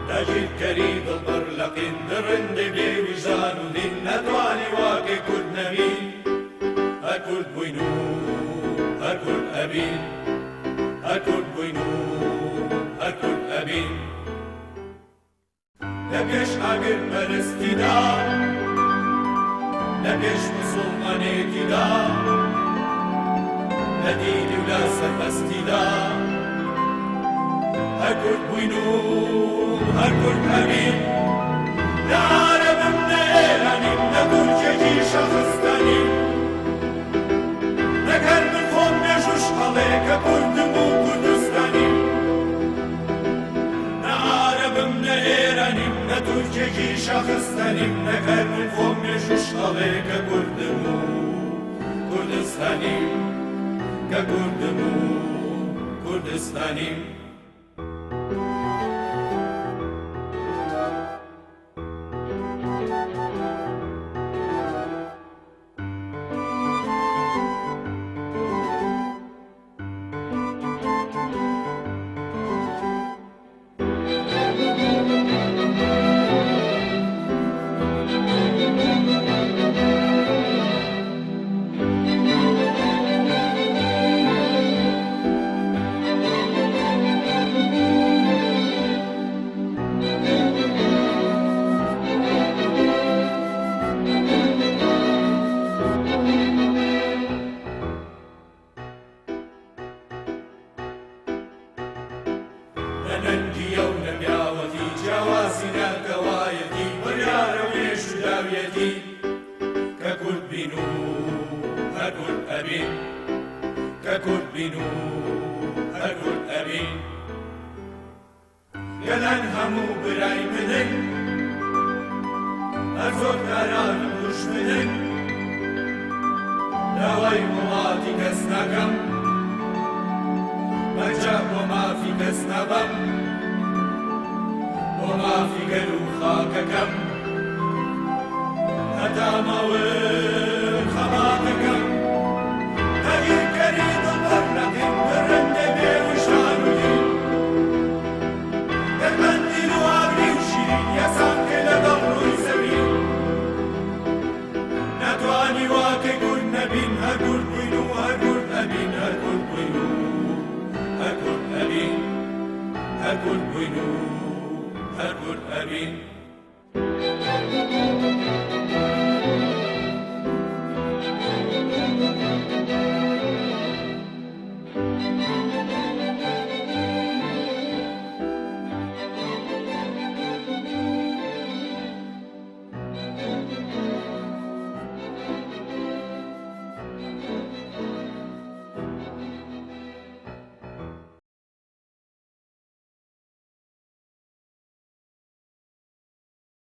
داگیرکەری دڵبڕ لە قین دڕندەی بێ ویژدان و دین نەتوانی واکەی کورد نەبین هەر کورد بووین و هەر کورد ئەبین هەر کورد بووین و هەر کورد ئەبین لە پێش ئاگر پەرستیدا لە پێش موسڵمانێتیدا لە دینی و لە سەربەستیدا هەر کورد بووین و هەر کورد ئەبین. نە عەرەبم نە ئێرانیم نە تورکێکی شەخستانیم نەک هەر من خۆم مێژووش ئەڵێ کە کوردم و کوردستانیم. نە عەرەبم نە ئێرانیم نە تورکێکی شەخستانیم نەک هەر من خۆم مێژووش ئەڵێ کە کوردم و کوردستانیم کە کوردم و کوردستانیم. نە نەنگییە و نە پیاوەتی، جیاوازی نەتەوایەتی، بڕیارە و مێژوو داویەتی، کە کورد بین و هەر کورد ئەبین، کە کورد بین و هەر کورد ئەبین. گەلان هەموو برای منن، هەر زۆردارانم دوژمنن، داوای وڵاتی کەس ناکەم، پەنجە بۆ مافی کەس نابەم، بۆ مافی گەل و خاکەکەم، هەتا ماوم خەباتەکەم. داگیرکەری دڵبەر لەقین، دڕندەی بێ ویژدان و دین، گەر قەندیل و ئاگری و شیرین، یەکسان کەی لەگەڵ ڕووی زەوین. ناتوانی واکەی کورد نەبین، هەر کورد بووین و هەر کورد ئەبین، هەر کورد بووین و هەر کورد ئەبین، هەر کورد بووین و هەر کورد ئەبین.